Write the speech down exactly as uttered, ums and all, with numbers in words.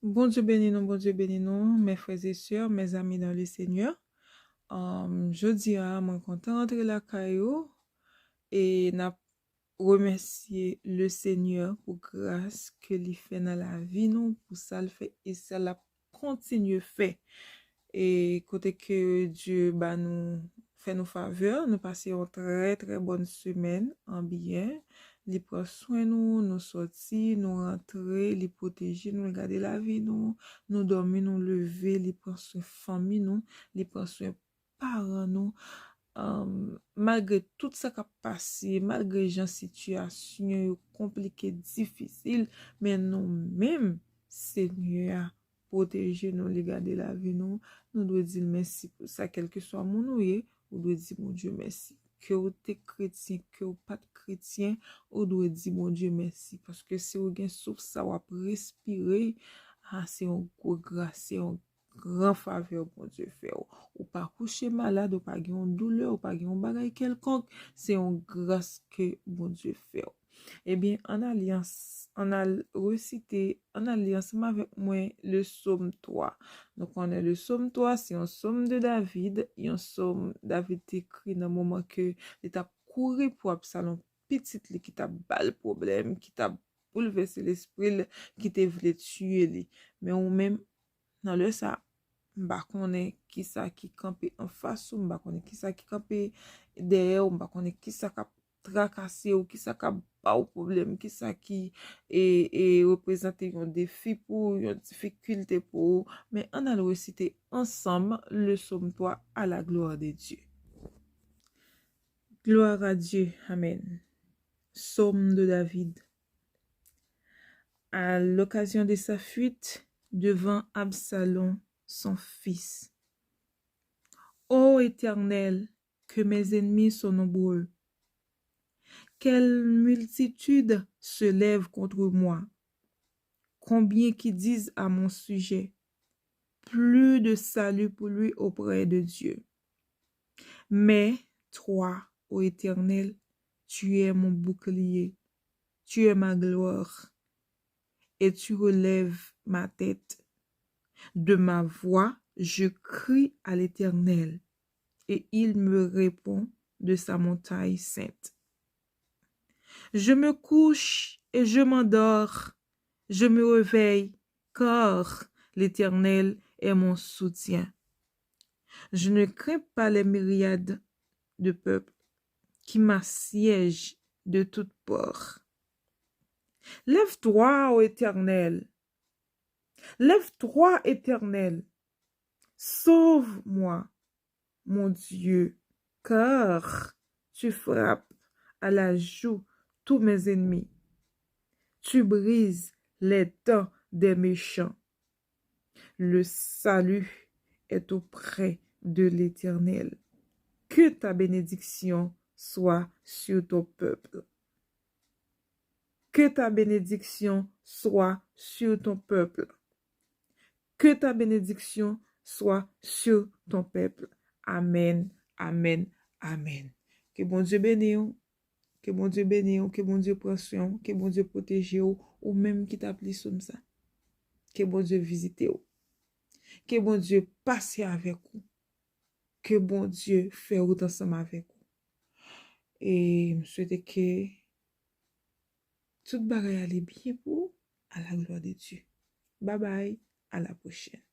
Bondye beni nou, Bondye beni nou, mes frères et sœurs, mes amis dans le Seigneur. Um, jodi a, mwen kontan rantre lakay ou e n ap remèsye le Seigneur pou gras ke li fè nan lavi nou, pou sa l fè e sa l ap kontinye fè. E kote ke Dye ba nou, fè nou favè, nou pase yon trè, trè bòn semèn an byen. Li pran swen nou, nou sòti, nou rantre, li pwoteje nou, li gade lavi nou, nou dòmi, nou leve, li pran swen fanmi nou, li pran swen paran nou. Um, malgre tout sa k ap pase, malgre jan sitiyasyon yo konplike, difisil, men nou menm, Senyè a pwoteje nou, li gade lavi nou, nou dwe di l mèsi pou sa, kèlkeswa moun ou ye, ou dwe di Bondye mèsi. Ke w te kretyen, ke w pa t kretyen, ou dwe di Bondye mèsi, paske si w gen souf sa w ap respire, a, se yon gwo gras, se yon gran favè Bondye fè w. Ou pa kouche malad, ou pa gen yon doulè, ou pa gen yon bagay kèlkonk, se yon gras ke Bondye fè w. Ebyen, ann alyans, ann al resite, ann al li ansanm avèk mwen le sòm twa. Nou konnen le sòm twa, se yon sòm de David, yon sòm David te ekri nan moman ke li t ap kouri pou Absalon, pitit li ki t ap ba l pwoblèm, ki t ap boulvèse lespri l, ki te vle tiye li. Men ou menm, nan lè sa, m pa konnen kisa ki kanpe anfas ou, m pa konnen kisa ki kanpe dèyè w, m pa konnen kisa k ap trakase w, kisa k ap ba w pwoblèm, kisa ki e, e reprezante yon defi pou ou, yon difikilte pou ou. Men ann al resite ansanm le sòm twa à la gloire de Dieu. Gloire à Dieu. Amen. Psaume de David. À l'occasion de sa fuite devant Absalom, son fils. Ô Éternel, que mes ennemis sont nombreux. Quelle multitude se lève contre moi. Combien qui disent à mon sujet, plus de salut pour lui auprès de Dieu. Mais toi, ô Éternel, tu es mon bouclier, tu es ma gloire, et tu relèves ma tête. De ma voix, je crie à l'Éternel, et il me répond de sa montagne sainte. Je me couche et je m'endors, je me réveille, car l'Éternel est mon soutien. Je ne crains pas les myriades de peuples qui m'assiègent de toutes parts. Lève-toi, ô Éternel. Lève-toi, Éternel. Sauve-moi, mon Dieu, car tu frappes à la joue tous mes ennemis. Tu brises les dents des méchants. Le salut est auprès de l'Éternel. Que ta bénédiction soit sur ton peuple. Que ta bénédiction soit sur ton peuple. Que ta bénédiction soit sur ton peuple. Amen, amen, amen. Ke Bondye beni w. Ke Bondye beni w, ke Bondye pran swen w, ke Bondye pwoteje w, ou menm ki t ap li sòm sa. Ke Bondye vizite w. Ke Bondye pase avèk ou. Ke Bondye fè wout ansanm avèk ou. E m swete ke tout bagay ale byen pou ou, à la gloire de Dieu. Bye bye, à la prochaine.